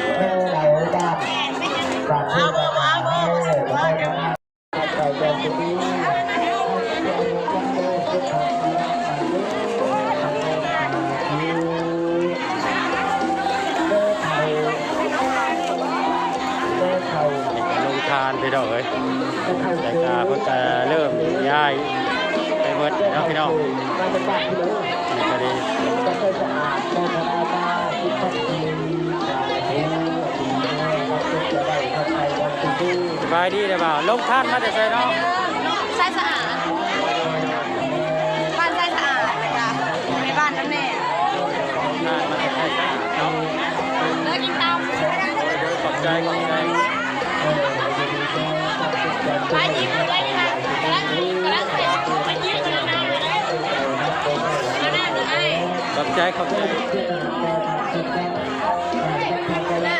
ນີ້ກໍໂຮງທານພີ່ນ້ອງເອີຍ ແຕ່ກະເພິ່ນກະເລີ່ມຍ້າຍໄປເບິດເນາະພີ່ນ້ອງ ນີ້ກະດີ. ສະບາຍດີເດີ້ບ່າວ ລົງທ່ານມາແຕ່ໃສເນາະ? ໄຊສະອາດ ບ້ານໄຊສະອາດ ແລ້ວກະແມ່ບ້ານນຳແນ່ ລົງທ່ານມາແຕ່ໄຊສະອາດເນາະ ເດີກິນຕຳ ເດີ ຂອບໃຈ ຂອບໃຈ ໄປອີກ ໄປອີກ ກຳລັງ ກຳລັງໄປ ໄປຢືນຢູ່ນານ ຂອບໃຈ ຂອບໃຈ.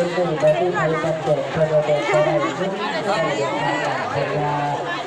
ປັນມື້ບໍ່ມີໃຜປັນແຈກ ເພິ່ນວ່າແຈກບໍ່ໄດ້ ເພິ່ນໃຫ້ເດີນທາງການໄປມາ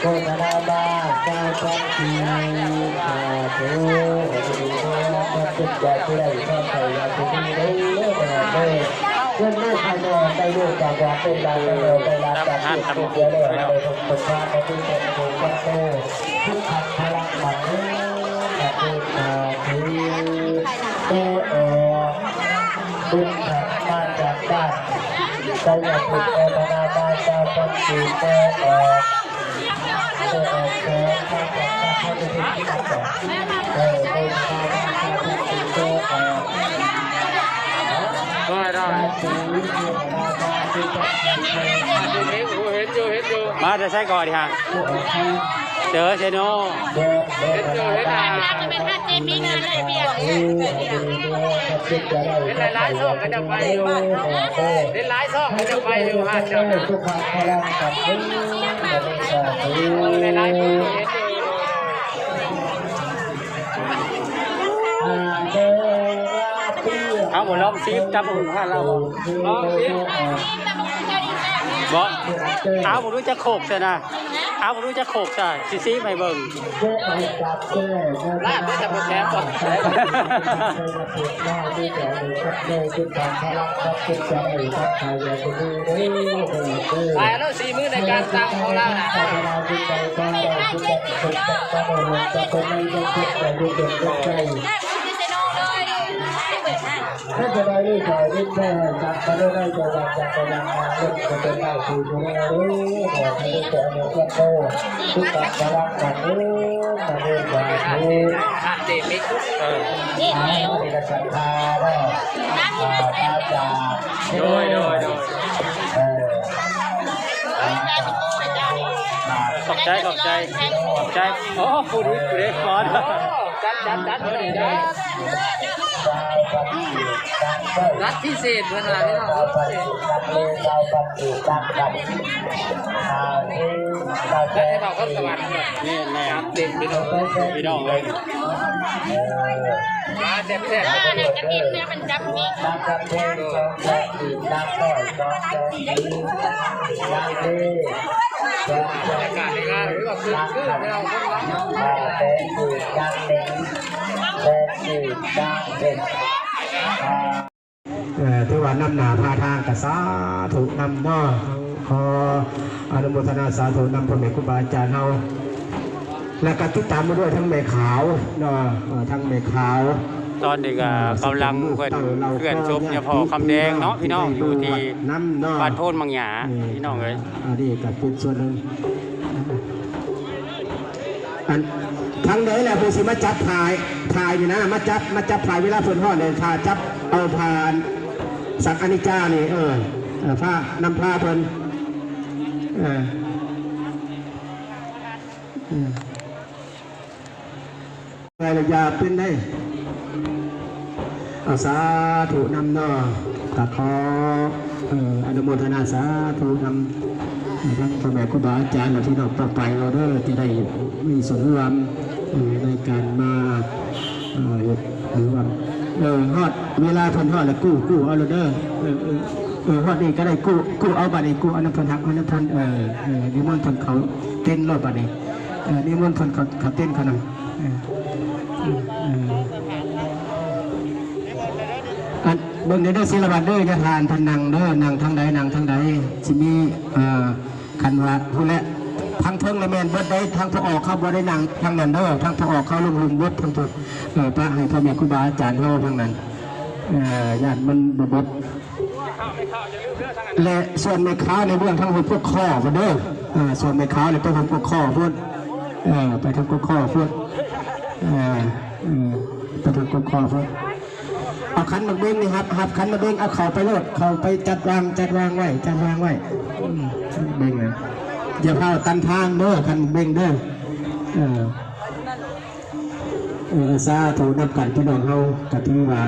ໂມທະນາມາ ເຈົ້າຂອງທີ່ ສາທຸ ຂໍໃຫ້ເປັນບຸນໃຫຍ່ຜູ້ໃດຄວາມໄຄຢາກຈະມີເດີ ເດີ ເງິນໃນພາຍນອກ ໄດ້ລູກຈາກຢາກເປັນຫຼານ ໄດ້ລູກຈາກລູກເສຍແລ້ວ ໃຫ້ໄດ້ສົມຄວາມເປັນເປັນໂຕ ສຸຂະພະລັງ ໝັ້ນເດີ ສາທຸ ສາທຸ ໂຕອອກ ບຸນມາຈາກບ້ານ ໄຊຍະພູມ ໂມທະນາມາ ຊາວພັນປີ ໂຕອອກ ໂຕອອກ ໂຕອອກ ເອີ ໂຕອອກ ໂຕອອກ ໄດ້ ໄດ້ ໂອ້ ເຫັນຢູ່ ເຫັນຢູ່ ມາແຕ່ໃສກ່ອນນີ້ຮະ? ເຈີເຊໂນ ເຫັນຢູ່ ເຫັນ ເປັນຫຼາຍໆຊ່ອງເຂົາຈະໄປຢູ່ ເຫັນຫຼາຍໆຊ່ອງເຂົາຈະໄປຢູ່ ຫາດເຈົ້ານະ ຫຼາຍໆຄົນເຫັນຢູ່ ເອົາ ບໍ່ລອງຊີບ ຕຳຫຸງ ຫາລາວບໍ່? ບໍ່ ເອົາ ບໍ່ຮູ້ຈັກໂຄກຊະນະ ເອົາ ບໍ່ຮູ້ຈັກໂຄກຊະ ຊິຊີບໃຫ້ເບິ່ງ ລາດມັນຈະບໍ່ແຊບບໍ່ ຫຼາຍແລ້ວ ສີມືໃນການຕຳຂອງລາວນະ ເຮັດຈັ່ງໃດນີ້ ສາຍວິນແທ້ ຈາກພະໂລໄນ ຈະວ່າຈາກກະຍັງມາເຮັດກະເປັນເຈົ້າທີ່ດູແລເດີ ຂໍໃຫ້ໄດ້ແກ່ອຳນວຍຄວາມໂຕ ສຸຂະພະລັງ ໝັ້ນເດີ ມະນຸດສາທຸ ເອີ ອັນນີ້ກະສັດທາເນາະ ອ່າ ມາຈາກ ໂດຍ ໂດຍ ໂດຍ ເອີ ຂອບໃຈ ຂອບໃຈ ຂອບໃຈ ໂອ້ ຜູ້ດີ ຜູ້ເດກອນ ຈັດ ຈັດ ຈັດ ມື້ນີ້ເດີ ລັດພິເສດເພິ່ນວ່າພີ່ນ້ອງ ລັດພິເສດ ແມ່ນໆ ແມ່ນໆ ພີ່ນ້ອງເອີຍ ມາແຊບໆ ເດີ ເດີ ມາກັບເພງສອງສອງ ອີກນາງນ້ອຍສອງສອງ ອີກນາງເລ ສອງສອງ ອີກນາງຄຳ ມາແຕ່ອີກນາງເໜັງ ແຕ່ ເອີ ຖືວ່ານຳໜ້າພາທາງກະສາທຸນຳເນາະ ຂໍອະນຸໂມທະນາສາທຸນຳພໍ່ແມ່ຄູບາອາຈານເຮົາ ແລ້ວກະຕິດຕາມມາດ້ວຍທັງແມ່ຂາວເນາະ ເອີ ທັງແມ່ຂາວ ຕອນນີ້ກະກຳລັງເພິ່ນເຄື່ອນສົບຍາພໍ່ຄຳແດງເນາະ ພີ່ນ້ອງ ຢູ່ທີ່ບ້ານໂພນໝາກຫຍ້າ ພີ່ນ້ອງເອີຍ ອັນນີ້ກະເປັນສ່ວນໜຶ່ງ ອັນ ທາງໃດລະຜູ້ຊິມາຈັບພາຍ ພາຍນີ້ນະ ມາຈັບ ມາຈັບພາຍ ເວລາເພິ່ນຮ້ອນເລີຍ ຖ້າຈັບເອົາພານສັງອະນິຈານີ້ ເອີ ເອີ ພາ ນຳພາເພິ່ນ ເອີ ເອີ ໄປລະຢ່າເປັນໄດ ເອົາສາທຸນຳເນາະ ກະຂໍ ເອີ ອະນຸໂມທະນາສາທຸນຳ ທັງພໍ່ແມ່ຄູບາອາຈານ ແລະ ພີ່ນ້ອງປອກປາຍເຮົາເດີ ທີ່ໄດ້ມີສ່ວນຮ່ວມ ເອີ ໃນການມາ ເອີ ເຮັດ ຫຼືວ່າ ເອີ ຮອດເວລາເພິ່ນຮອດແລ້ວ ກູ້ ກູ້ເອົາໂລດເດີ ເອີ ເອີ ເອີ ຮອດນີ້ກະໄດ້ ກູ້ ກູ້ເອົາບາດນີ້ ກູ້ເອົານຳເພິ່ນ ຮັບເອົານຳເພິ່ນ ເອີ ເອີ ນິມົນເພິ່ນເຂົ້າເຕັນໂລດບາດນີ້ ເອີ ນິມົນເພິ່ນເຂົ້າ ເຂົ້າເຕັນເຂົານຳ ເອີ ເອີ ເອີ ອັນ ເບິ່ງແດ່ເດີ ສິລະວັດເດີ ຢ່າທ່ານ ທ່ານນັ່ງເດີ ນັ່ງທາງໃດ ນັ່ງທາງໃດ ຊິມີ ເອີ ຄັນວ່າ ພຸ້ນແຫຼະ ທາງເທິງລະແມ່ນເບິດໄດ໋ ທາງພະອອກເຂົາບໍ່ໄດ້ນັ່ງທາງນັ້ນເດີ ທາງພະອອກເຂົາລົງລຸ່ມເບິດທາງພຸ້ນ ເອີ ປະໃຫ້ພໍ່ແມ່ຄູບາອາຈານເຮົາທາງນັ້ນ ເອີ ຢ້ານມັນບໍ່ເບິດ ແລະ ສ່ວນແມ່ຂາວໃນເບື້ອງທາງຫົວປົກຄໍພຸ້ນເດີ ເອີ ສ່ວນແມ່ຂາວນີ້ໄປຫົວປົກຄໍພຸ້ນ ເອີ ໄປທາງປົກຄໍພຸ້ນ ເອີ ເອີ ໄປທາງປົກຄໍພຸ້ນ ເອົາຂັນໝາກເບັງນີ້ ຮັບ ຮັບຂັນໝາກເບັງ ເອົາເຂົ້າໄປໂລດ ເຂົ້າໄປຈັດວາງ ຈັດວາງໄວ້ ຈັດວາງໄວ້ ອືມ ເບັງນະ ຢ່າຟ້າວຕັນທາງເດີ ຂັນໝາກເບັງເດີ ເອີ ເອີ ສາທຸນຳກັນພີ່ນ້ອງເຮົາ ກະຖືວ່າ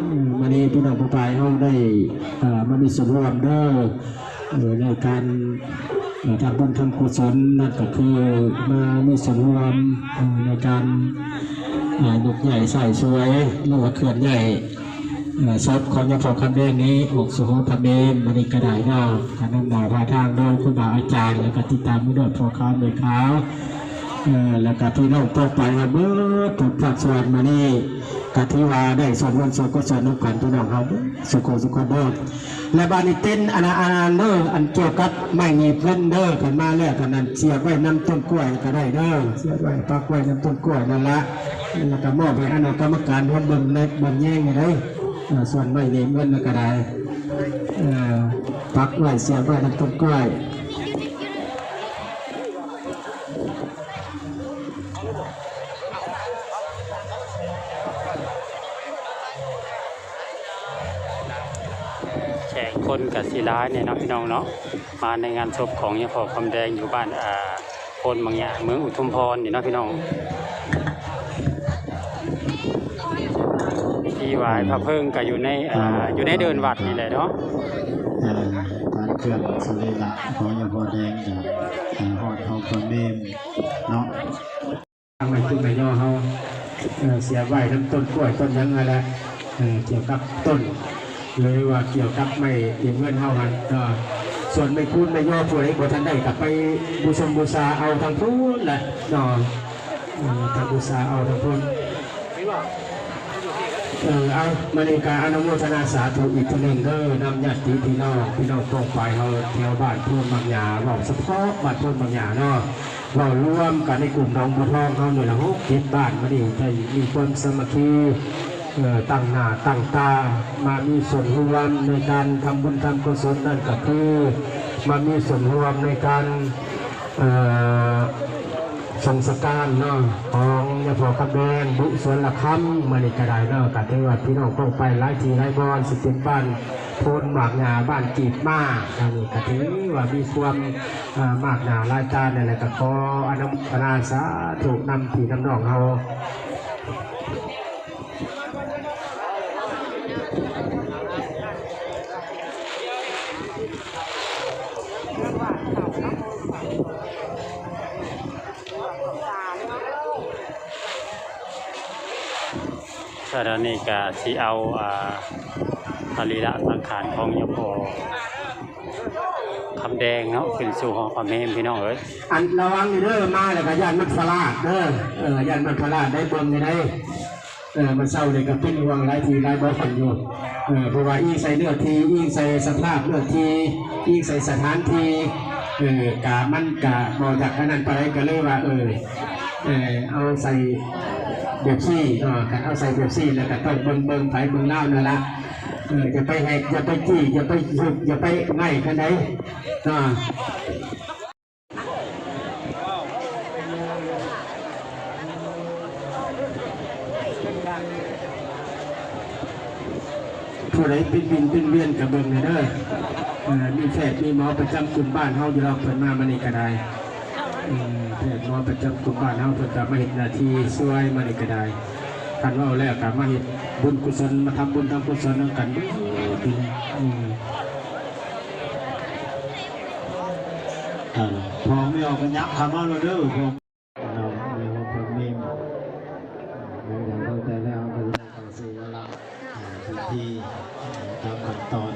ເອີ ມື້ນີ້ພີ່ນ້ອງປອກປາຍເຮົາໄດ້ ເອີ ມາມີສ່ວນຮ່ວມເດີ ເອີ ໃນການ ເອີ ທຳບຸນທຳກຸສົນ ນັ້ນກະຄືມາມີສ່ວນຮ່ວມ ເອີ ໃນການ ອ່າ ຍົກຍ້າຍໃສ່ຊ່ວຍ ຫຼືວ່າເຄື່ອນຍ້າຍ ເອີ ສົບຂອງຍາພໍ່ຄຳແດງນີ້ອອກສູ່ຫໍພະເມນມື້ນີ້ກະໄດ້ເນາະ. ກະນຳໜ້າພາທາງໂດຍຄູບາອາຈານ ແລ້ວກະຕິດຕາມມາດ້ວຍພໍ່ຂາວແມ່ຂາວ ເອີ ແລ້ວກະພີ່ນ້ອງປ້ອງປາຍເຮົາເບິດທຸກພາກສ່ວນ. ມື້ນີ້ກະຖືວ່າໄດ້ສ່ວນບຸນສ່ວນກຸສົນນຳກັນ ພີ່ນ້ອງເຮົາເບິດສູ່ຄົນສູ່ຄົນເດີ. ແລະບາດນີ້ເຕັນອັນ ອັນ ອັນ ອັນເດີ ອັນກ່ຽວກັບໄມ້ໜີບເງິນເດີ ຄັນມາແລ້ວກະນັ້ນ ສຽບໄວ້ນຳຕົ້ນກ້ວຍກະໄດ້ເດີ ສຽບໄວ້ ປັກໄວ້ນຳຕົ້ນກ້ວຍນັ້ນລະ. ແລ້ວກະມອບໃຫ້ຄະນະກຳມະການເພິ່ນເບິ່ງແຍງໃຫ້ໄດ້ ເອີ ສ່ວນໄມ້ໜີບເງິນນັ້ນກະໄດ້ ເອີ ປັກໄວ້ ສຽບໄວ້ນຳຕົ້ນກ້ວຍ. ແຂກຄົນກະຊິຫຼາຍແດ່ເນາະ ພີ່ນ້ອງເນາະ ມາໃນງານສົບຂອງຍາພໍ່ຄຳແດງຢູ່ບ້ານ ອ່າ ໂພນໝາກຫຍ້າ ເມືອງອຸທຸມພອນນີ້ເນາະ ພີ່ນ້ອງ. ພິທີຖວາຍພະເພີງກະຢູ່ໃນ ອ່າ ຢູ່ໃນເດີ່ນວັດນີ້ແຫຼະເນາະ. ເອີ ການເຄື່ອນສະລີລະຂອງຍາພໍ່ແດງກະ ອ່າ ຮອດເຮົາກະແມ່ນເນາະ ທາງແມ່ຄູນແມ່ຍໍເຮົາ ເອີ ສຽບໄວ້ນຳຕົ້ນກ້ວຍຕົ້ນຫຍັງຫັ້ນແຫຼະ ເອີ ກ່ຽວກັບຕົ້ນ ຫຼືວ່າກ່ຽວກັບໄມ້ຕີເງິນເຮົາຫັ້ນເນາະ. ສ່ວນແມ່ຄູນແມ່ຍໍຜູ້ໃດບໍ່ທັນໄດ້ກະໄປບູຊົງບູຊາເອົາທາງພຸ້ນແຫຼະເນາະ ເອີ ໄປບູຊາເອົາທາງພຸ້ນ. ເອີ ເອົາ ມື້ນີ້ກະອະນຸໂມທະນາສາທຸອີກເທື່ອໜຶ່ງເດີ ນຳຍາດຕິພີ່ນ້ອງ ພີ່ນ້ອງປ້ອງປາຍເຮົາແຖວບ້ານໂພນໝາກຫຍ້າ ເວົ້າສະເພາະບ້ານໂພນໝາກຫຍ້າເນາະ ເວົ້າລວມກັນໃນກຸ່ມໜອງບົວທອງເຮົານີ້ລະ ຫົກເຈັດບ້ານ ມື້ນີ້ໄດ້ມີຄວາມສາມັກຄີ ເອີ ຕັ້ງໜ້າຕັ້ງຕາມາມີສ່ວນຮ່ວມໃນການທຳບຸນທຳກຸສົນ ນັ້ນກະຄືມາມີສ່ວນຮ່ວມໃນການ ເອີ ສົ່ງສະການເນາະ ຂອງຍາພໍ່ຄຳແດງ ບຸສວນລະຄຳ ມື້ນີ້ກະໄດ້ເນາະ. ກະຖືວ່າພີ່ນ້ອງປ້ອງປາຍຫຼາຍທີ່ຫຼາຍບ່ອນ ຊິເປັນບ້ານໂພນໝາກຫຍ້າ ບ້ານກີບມ້າ ອັນນີ້ກະຖືວ່າມີຄວາມ ເອີ ມາກໜ້າຫຼາຍຕາ ແລ້ວກະຂໍອະນຸໂມທະນາສາທຸນຳພີ່ນຳນ້ອງເຮົາ. ສະນັ້ນນີ້ກະຊິເອົາ ອ່າ ສະລີລະສັງຂານຂອງຍາພໍ່ຄຳແດງເນາະ ຂຶ້ນສູ່ຫໍພະເມນ ພີ່ນ້ອງເອີຍ. ອັນລະວັງເດີ ມາແລ້ວກະຢ້ານມັນພະລາດເດີ ເອີ ຢ້ານມັນພະລາດໄດ້ ເບິ່ງໃຫ້ໄດ້. ເອີ ມື້ເຊົ້ານີ້ກະເປັນຫ່ວງຫຼາຍທີ່ຫຼາຍບ່ອນຢູ່ ເອີ ເພາະວ່າອີງໃສ່ເນື້ອທີ່ ອີງໃສ່ສະພາບເນື້ອທີ່ ອີງໃສ່ສະຖານທີ່ ເອີ ກະມັນກະບໍ່ຢາກອັນນັ້ນປານໃດ ກະເລີຍວ່າ ເອີ ເອີ ເອົາໃສ່ແບບຊີ້ເນາະ ຄັນເອົາໃສ່ແບບຊີ້ແລ້ວກະຕ້ອງເບິ່ງ ເບິ່ງໄປເບິ່ງລາວນັ້ນລະ ເອີ ຢ່າໄປແຮກ ຢ່າໄປຈີ້ ຢ່າໄປສຸກ ຢ່າໄປໄງຄັນໃດເນາະ. ຜູ້ໃດເປັນວິນເປັນວຽນກະເບິ່ງແດ່ເດີ ເອີ ມີແພດມີໝໍປະຈຳກຸ່ມບ້ານເຮົາຢູ່ດອກ ເພິ່ນມາມື້ນີ້ກະໄດ້ ເອີ ແພດໝໍປະຈຳກຸ່ມບ້ານເຮົາ ເພິ່ນກະມາເຮັດໜ້າທີ່ຊ່ວຍມື້ນີ້ກະໄດ້ ຄັນເວົ້າແລ້ວກະມາເຮັດບຸນກຸສົນ ມາທຳບຸນທຳກຸສົນນຳກັນເດີ ເອີ. ອ່າ ພໍ່ແມ່ອອກກະຫຍັບເຂົ້າມາໂລດເດີ ພວກເຮົາ ແມ່ນບໍ່ ພໍ່ແມ່ ເອີ ເຂົ້າໃຈແລ້ວ ເຂົ້າສູ່ວາລະ ອ່າ ພິທີ ຕາມຂັ້ນຕອນ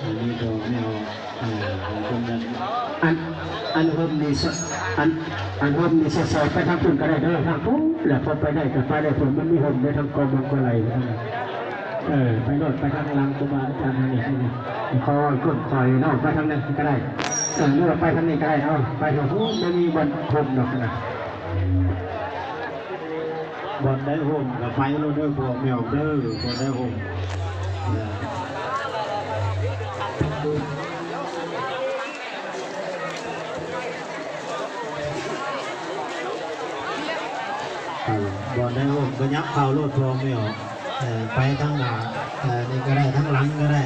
ອັນນີ້ພໍ່ແມ່ອອກ ເອີ ຂອງຄົນນັ້ນ ອັນ ອັນຮົ່ມນີ້ ອັນ ອັນຮົ່ມນີ້ສອດໆໄປທາງພຸ້ນກະໄດ້ເດີ ທາງພຸ້ນແຫຼະ ພໍໄປໄດ້ກະໄປໄດ້ ເພາະມັນມີຮົ່ມໃນທາງກອງມັນກະໄຫຼ ເອີ ໄປໂລດ ໄປທາງຫຼັງຄູບາອາຈານຫັ້ນນີ້ ຂໍກົ້ນຂ້ອຍເນາະ ໄປທາງນັ້ນກະໄດ້ ເອີ ຫຼືວ່າໄປທາງນີ້ກະໄດ້ ເອົາ ໄປທາງພຸ້ນ ບໍ່ມີບ່ອນຮົ່ມດອກຫັ້ນນະ. ບ່ອນໃດຮົ່ມກະໄປໂລດເດີ ພວກແມວເດີ ບ່ອນໃດຮົ່ມ ເອີ ບ່ອນໃດຮົ່ມກະຫຍັບເຂົ້າໂລດ ພວກແມວ ເອີ ໄປທາງໜ້າ ເອີ ນີ້ກະໄດ້ ທາງຫຼັງກະໄດ້.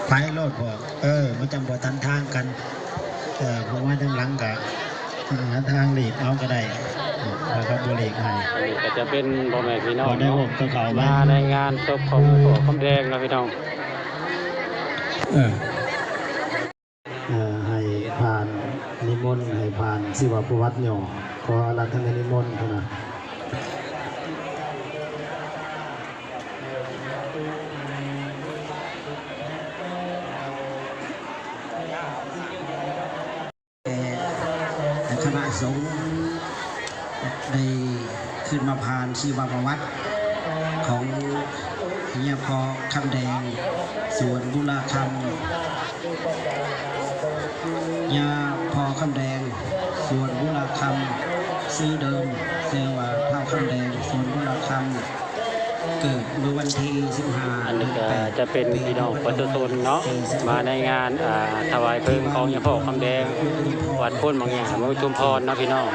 ໄປໂລດພວກ ເອີ ມັນຈັ່ງບໍ່ຕັນທາງກັນ ເອີ ເພາະວ່າທາງຫຼັງກະຫາທາງຫຼີກເອົາກະໄດ້ ເອີ ເຂົາກະບໍ່ຫຼີກໃຫ້ ອັນນີ້ກະຈະເປັນພໍ່ແມ່ພີ່ນ້ອງເນາະ ມາໃນງານສົບຂອງພໍ່ຄຳແດງເນາະພີ່ນ້ອງ ເອີ. ຊີວະປະຫວັດຫຍໍ້ ຂໍອາລາທະນານິມົນພຸ້ນນະ. ແຕ່ຄະນະສົງໄດ້ຂຶ້ນມາຜ່ານຊີວະປະຫວັດຂອງເຮຍພໍ່ຄຳແດງ ສວນບຸລາຄຳ. ຍາພໍ່ຄຳແດງ ສວນບຸລາຄຳ ຊື່ເດີມຊື່ວ່າທ້າວຄຳແດງ ສວນບຸລາຄຳ ເກີດເມື່ອວັນທີສິບຫ້າ ອັນນີ້ກໍຈະເປັນພີ່ນ້ອງປະຊາຊົນເນາະ ມາໃນງານ ອ່າ ຖວາຍເພີງຂອງຍາພໍ່ຄຳແດງ ວັດໂພນໝາກຫຍ້າ ເມືອງຊຸມພອນເນາະພີ່ນ້ອງ.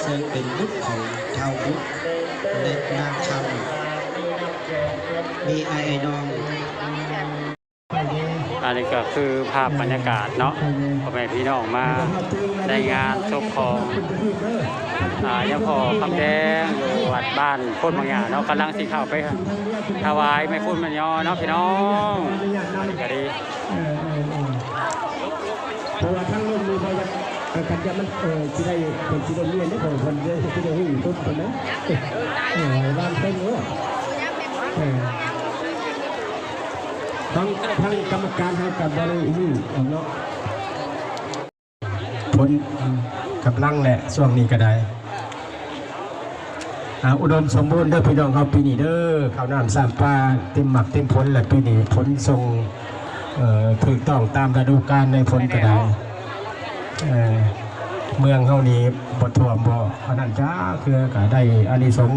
ເຊິ່ງເປັນບຸດຂອງທ້າວບຸດ ແລະ ນາງຄຳ ມີອ້າຍນ້ອງ. ອັນນີ້ກໍຄືພາບບັນຍາກາດເນາະ ພໍ່ແມ່ພີ່ນ້ອງມາໃນງານສົບຂອງ ອາ ຍາພໍ່ຄຳແດງ ຢູ່ວັດບ້ານໂພນໝາກຫຍ້າເນາະ ກຳລັງຊິເຂົ້າໄປຖວາຍແມ່ຄູນແມ່ຍໍເນາະພີ່ນ້ອງ. ອັນນີ້ກໍດີ ເອີ ເອີ ເອີ ເພາະວ່າທາງລົມນີ້ບໍ່ຢາກ ເອີ ຄັນຈະມັນ ເອີ ຊິໄດ້ ເພິ່ນຊິໄດ້ຮຽນເດ້ ເພາະເພິ່ນຊິໄດ້ຮູ້ຕົ້ນເພິ່ນນະ ເອີ ວາງເທິງໂລດ ເອີ ທາງ ທາງກຳມະການເຮົາກໍບໍ່ໄດ້ຮູ້ເນາະ ຜົນ ອາ ກຳລັງແຫຼະ ຊ່ວງນີ້ກໍໄດ້. ອ່າ ອຸດົມສົມບູນເດີພີ່ນ້ອງເຮົາປີນີ້ເດີ ເຂົ້ານ້ຳຊຳປາເຕັມໝາກເຕັມຜົນແລ້ວປີນີ້ ຝົນສົ່ງ ເອີ ຖືກຕ້ອງຕາມລະດູການໃນຝົນກໍໄດ້ ເອີ ເມືອງເຮົານີ້ບໍ່ຖ້ວມບໍ່ອັນນັ້ນຈັກເທື່ອ ກໍໄດ້ອານິສົງ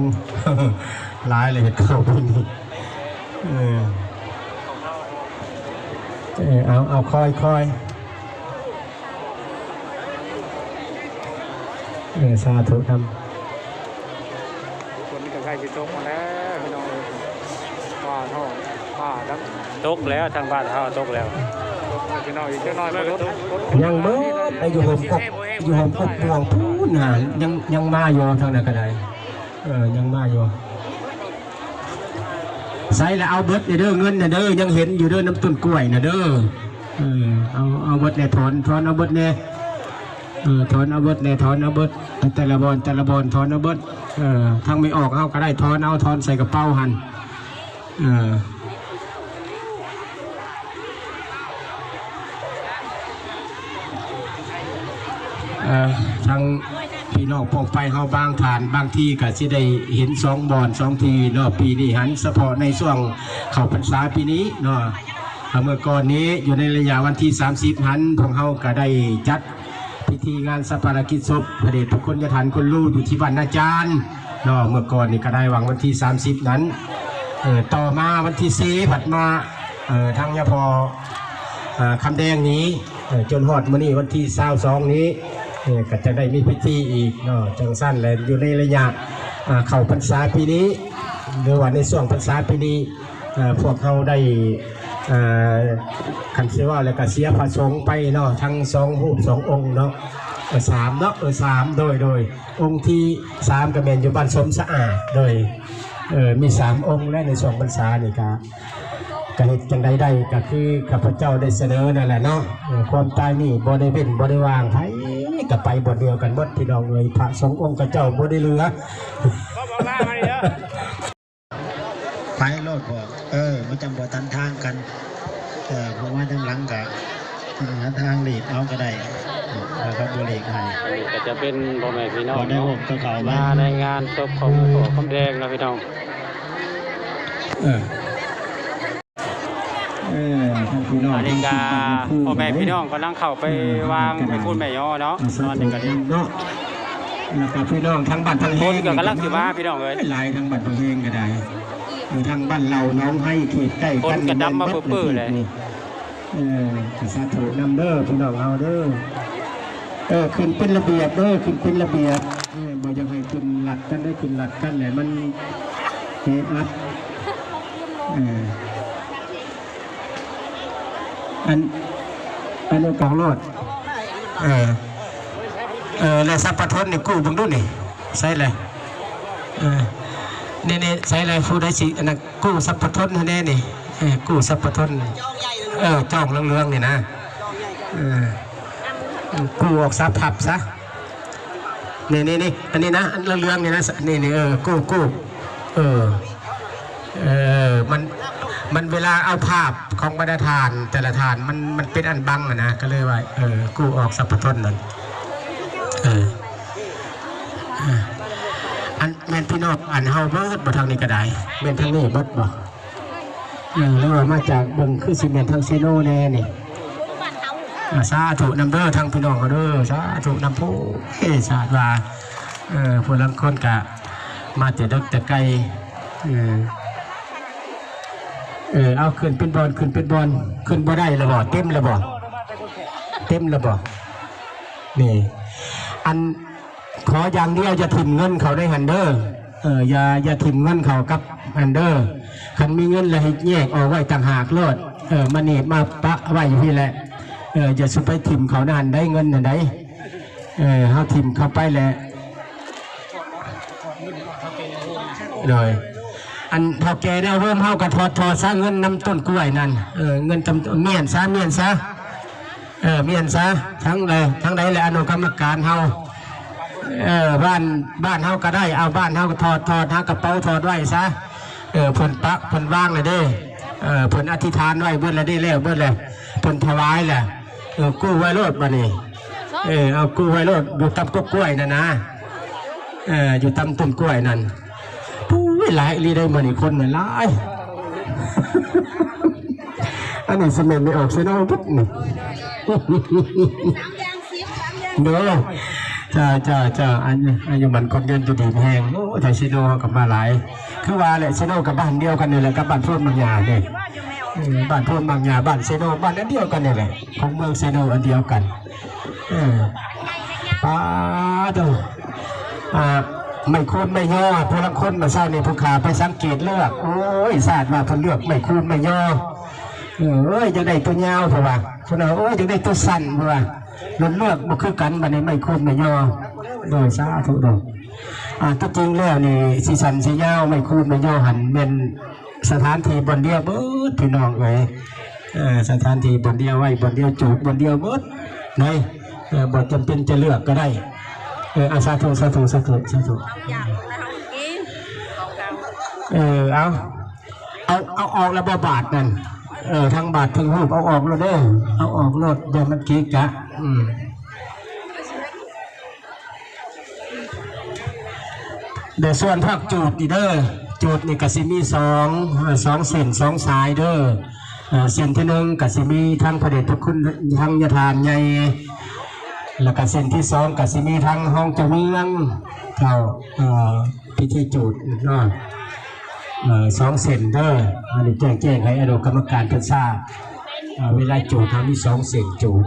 ຫຼາຍເລີຍເຮັດເຂົ້າປີນີ້ ເອີ ເອີ ເອົາ ເອົາ ຄ່ອຍໆ. ເອີ ສາທຸນຳ. ຝົນກໍໃກ້ຊິຕົກມາແລ້ວພີ່ນ້ອງເອີຍ ຟ້າຮ້ອງ ຟ້າດັງ ຕົກແລ້ວ ທາງບ້ານເຮົາຕົກແລ້ວ ຕົກແລ້ວພີ່ນ້ອງ ອີກຈັກໜ້ອຍກໍຫຼຸດ ຍັງເບິດ ໄດ້ຢູ່ຮົ່ມກົກ ຢູ່ຮົ່ມກົກມ່ວງພຸ້ນນະ ຍັງ ຍັງມາຢູ່ທາງນັ້ນກໍໄດ້ ເອີ ຍັງມາຢູ່. ໃສ່ລະເອົາເບິດເດີ ເງິນນະເດີ ຍັງເຫັນຢູ່ເດີ ນຳຕົ້ນກ້ວຍນະເດີ ເອີ ເອົາ ເອົາເບິດແດ່ ຖອນ ຖອນເອົາເບິດແດ່ ເອີ ຖອນເອົາເບິດແດ່ ຖອນເອົາເບິດ ແຕ່ລະບ່ອນ ແຕ່ລະບ່ອນ ຖອນເອົາເບິດ ເອີ ທາງແມ່ອອກເຮົາກໍໄດ້ ຖອນເອົາ ຖອນໃສ່ກະເປົາຫັ້ນ ເອີ. ເອີ ທາງພີ່ນ້ອງປ້ອງໄປເຮົາບາງທ່ານ ບາງທີກໍຊິໄດ້ເຫັນສອງບ່ອນສອງທີ່ເນາະ ປີນີ້ຫັ້ນ ສະເພາະໃນຊ່ວງເຂົ້າພັນສາປີນີ້ເນາະ ເມື່ອກ່ອນນີ້ຢູ່ໃນໄລຍະວັນທີສາມສິບຫັ້ນ ພວກເຮົາກໍໄດ້ຈັດ ພິທີງານຊາປະນະກິດສົບພະເດດພະຄຸນຍາທ່ານຄຸນລູຢູ່ທີ່ບ້ານນາຈານເນາະ ເມື່ອກ່ອນນີ້ກໍໄດ້ຫວ່າງວັນທີສາມສິບນັ້ນ ເອີ ຕໍ່ມາວັນທີສີ່ ຜັດມາ ເອີ ທາງຍາພໍ່ ເອີ ຄຳແດງນີ້ ເອີ ຈົນຮອດມື້ນີ້ວັນທີຊາວສອງນີ້ ເອີ ກໍຈະໄດ້ມີພິທີອີກເນາະ ຈັ່ງຊັ້ນແຫຼະ ຢູ່ໃນໄລຍະ ເອີ ເຂົ້າພັນສາປີນີ້ ຫຼືວ່າໃນຊ່ວງພັນສາປີນີ້ ເອີ ພວກເຮົາໄດ້ ເອີ ຄັນຊິເວົ້າແລ້ວກໍເສຍພະສົງໄປເນາະ ທັງສອງຮູບສອງອົງເນາະ ເອີ ສາມເນາະ ເອີ ສາມ ໂດຍ ໂດຍ ອົງທີສາມກໍແມ່ນຢູ່ບ້ານສົມສະອາດ ໂດຍ ເອີ ມີສາມອົງແລະ ໃນຊ່ວງພັນສານີ້ກະ ກະເຮັດຈັ່ງໃດໄດ້ ກະຄືຂ້າພະເຈົ້າໄດ້ສະເໜີນັ້ນແຫຼະເນາະ ເອີ ຄວາມຕາຍນີ້ບໍ່ໄດ້ເວັ້ນບໍ່ໄດ້ວ່າງ ໃຜກະໄປບ່ອນດຽວກັນໝົດ ພີ່ນ້ອງເອີຍ ພະສົງອົງຂະເຈົ້າບໍ່ໄດ້ເຫຼືອ. ໄປໂລດພວກ ເອີ ມັນຈັ່ງບໍ່ຕັນທາງກັນ ເອີ ເພາະວ່າທາງຫຼັງກະຫາທາງຫຼີກເອົາກໍໄດ້ ເອີ ເຂົາກໍບໍ່ຫຼີກໃຫ້ ອັນນີ້ກໍຈະເປັນພໍ່ແມ່ພີ່ນ້ອງເນາະ ມາໃນງານສົບຂອງພໍ່ຄຳແດງເນາະພີ່ນ້ອງ ເອີ. ເອີ ທາງພີ່ນ້ອງ ອັນນີ້ກໍພໍ່ແມ່ພີ່ນ້ອງກຳລັງເຂົ້າໄປວາງແມ່ຄູນແມ່ຍໍເນາະ ເອີ ຕອນນີ້ກໍດີເນາະ ແລ້ວກໍພີ່ນ້ອງທາງບ້ານທາງແຮງ ຄົນກໍກຳລັງຊິມາພີ່ນ້ອງເອີຍ ຫຼາຍທາງບ້ານທາງແຮງກໍໄດ້ ເອີ ທາງບ້ານເຫຼົ່າໜອງໄຮ ເຂດໃກ້ກັນ ຄົນກໍດຳມາປຶບໆເລີຍ ເອີ ກໍສາທຸນຳເດີພີ່ນ້ອງເຮົາເດີ ເອີ ຂຶ້ນເປັນລະບຽບເດີ ຂຶ້ນເປັນລະບຽບ ເອີ ບໍ່ຢາກໃຫ້ຂຶ້ນລັດກັນເດີ ຂຶ້ນລັດກັນແຫຼະມັນແອອັດ ເອີ. ອັນ ອັນນີ້ກອງໂລດ ເອີ ເອີ ແລະສັບປະທົນນີ້ກູ້ເບິ່ງດູນີ້ ໃສ່ແລະ ເອີ ນີ້ໆ ໃສ່ແລະ ຜູ້ໃດຊິອັນນັ້ນ ກູ້ສັບປະທົນໃຫ້ແດ່ນີ້ ເອີ ກູ້ສັບປະທົນ ເອີ ຈອງເຫຼືອງໆນີ້ນະ ເອີ ກູ້ອອກສັບພັບຊະ. ນີ້ໆໆ ອັນນີ້ນະ ອັນເຫຼືອງໆນີ້ນະ ນີ້ໆ ເອີ ກູ້ ກູ້ ເອີ ເອີ ມັນ ມັນເວລາເອົາພາບຂອງບັນດາທ່ານ ແຕ່ລະທ່ານ ມັນ ມັນເປັນອັນບັງຫັ້ນນະ ກໍເລີຍວ່າ ເອີ ກູ້ອອກສັບພະທົນນັ້ນ ເອີ ອັນ ແມ່ນພີ່ນ້ອງອັນເຮົາເບິດບໍ່ ທາງນີ້ກໍໄດ້ ແມ່ນທາງນີ້ເບິດບໍ່? ເອີ ຫຼືວ່າມາຈາກເບິ່ງຄືຊິແມ່ນທາງເຊໂນແດ່ນີ້ ອາ ສາທຸນຳເດີ ທາງພີ່ນ້ອງເຮົາເດີ ສາທຸນຳ ໂອ້ຍ ສາທຸວ່າ ເອີ ຜູ້ລາງຄົນກະມາແຕ່ເດິກແຕ່ໄກ ເອີ ເອີ ເອົາ ຂຶ້ນເປັນບ່ອນ ຂຶ້ນເປັນບ່ອນ ຂຶ້ນບໍ່ໄດ້ລະບໍ່? ເຕັມລະບໍ່? ເຕັມລະບໍ່? ນີ້ ອັນ ຂໍຢ່າງດຽວ ຢ່າຖິ້ມເງິນເຂົ້າໃນຫັ້ນເດີ ເອີ ຢ່າ ຢ່າຖິ້ມເງິນເຂົ້າກັບອັນເດີ ຄັນມີເງິນລະໃຫ້ແຍກອອກໄວ້ຕ່າງຫາກໂລດ ເອີ ມານີ້ມາປະໄວ້ຢູ່ພີ້ແຫຼະ ເອີ ຢ່າສຸໄປຖິ້ມເຂົ້າໃນຫັ້ນໃດ ເງິນຫັ້ນໃດ ເອີ ເຮົາຖິ້ມເຂົ້າໄປແລ້ວ ໂດຍ ອັນເຖົ້າແກ່ແນວໂຮມເຮົາກໍຖອດ ຖອດຊະ ເງິນນຳຕົ້ນກ້ວຍນັ້ນ ເອີ ເງິນຕຳ ມ້ຽນຊະ ມ້ຽນຊະ ເອີ ມ້ຽນຊະ ທາງໃດ ທາງໃດແຫຼະ ອະນຸກຳມະການເຮົາ ເອີ ບ້ານ ບ້ານເຮົາກໍໄດ້ ເອົາ ບ້ານເຮົາກໍຖອດ ຖອດຫາກະເປົາ ຖອດໄວ້ຊະ ເອີ ເພິ່ນປະ ເພິ່ນວາງແລ້ວເດ້ ເອີ ເພິ່ນອະທິຖານໄວ້ເບິດແລ້ວເດ້ ແລ້ວເບິດແລ້ວ ເພິ່ນຖວາຍແລ້ວ ເອີ ກູ້ໄວ້ໂລດບາດນີ້ ເອີ ເອົາ ກູ້ໄວ້ໂລດ ຢູ່ຕາມກົກກ້ວຍນັ້ນນະ ເອີ ຢູ່ຕາມຕົ້ນກ້ວຍນັ້ນ ໂອ້ຍ ຫຼາຍອີ່ຫຼີເດ້ ມື້ນີ້ຄົນຫຼາຍ ອັນນີ້ຊິແມ່ນໄດ້ອອກເຊໂນເບິດນີ້ ເດີ ເຈົ້າ ເຈົ້າ ເຈົ້າ ອັນ ອາຍຸໝັ້ນຂວັນຍືນ ຢູ່ດີມີແຮງ ໂອ້ ໄທເຊໂນກໍມາຫຼາຍ ຄືວ່າແຫຼະ ເຊໂນກໍບ້ານດຽວກັນນີ້ແຫຼະ ກັບບ້ານໂພນໝາກຫຍ້ານີ້ ເອີ ບ້ານໂພນໝາກຫຍ້າ ບ້ານເຊໂນ ບ້ານອັນດຽວກັນນີ້ແຫຼະ ຂອງເມືອງເຊໂນອັນດຽວກັນ ເອີ ປາໂທ້ ອາ ໄມ້ຄູນໄມ້ຍໍ ຜູ້ລາງຄົນມາເຊົ້ານີ້ ຜູ້ຂ້າໄປສັງເກດເລືອກ ໂອ້ຍ ຊາດວ່າເພິ່ນເລືອກໄມ້ຄູນໄມ້ຍໍ ເອີ ຢາກໄດ້ຕົວຍາວ ເພິ່ນວ່າ ເພິ່ນວ່າ ໂອ້ຍ ຢາກໄດ້ຕົວສັ້ນ ເພິ່ນວ່າ ເລືອກ ເລືອກບໍ່ຄືກັນ ບາດນີ້ໄມ້ຄູນໄມ້ຍໍ ໂດຍ ສາທຸ ໂດຍ ອາ ຕົວຈິງແລ້ວນີ້ ຊິສັ້ນຊິຍາວ ໄມ້ຄູນໄມ້ຍໍຫັ້ນແມ່ນ ສະຖານທີ່ບ່ອນດຽວເບິດ ພີ່ນ້ອງເອີຍ ເອີ ສະຖານທີ່ບ່ອນດຽວ ໄວ້ບ່ອນດຽວ ຈູດບ່ອນດຽວເບິດເນາະ ເອີ ບໍ່ຈຳເປັນຈະເລືອກກໍໄດ້ ເອີ ອາ ສາທຸ ສາທຸ ສາທຸ ສາທຸ ເອີ ເອົາ ເອົາ ເອົາອອກແລ້ວບໍ່ບາດນັ້ນ ເອີ ທັງບາດທັງຮູບ ເອົາອອກໂລດເດີ ເອົາອອກໂລດ ຢ່າມັນເກະກະ ອືມ. ແລະ ສ່ວນພວກຈູດນີ້ເດີ ຈູດນີ້ກໍຊິມີສອງ ເອີ ສອງເສັ້ນ ສອງສາຍເດີ ເອີ ເສັ້ນທີໜຶ່ງກໍຊິມີທັງພະເດດພະຄຸນ ທັງຍາທ່ານໃຫຍ່ ແລ້ວກໍເສັ້ນທີສອງກໍຊິມີທັງຮອງເຈົ້າເມືອງ ເຈົ້າ ເອີ ພິທີຈູດເນາະ ເອີ ສອງເສັ້ນເດີ ອັນນີ້ແຈ້ງ ແຈ້ງໃຫ້ອະນຸກຳມະການເພິ່ນຊາບ ເອີ ເວລາຈູດເຮົາມີສອງເສັ້ນຈູດ.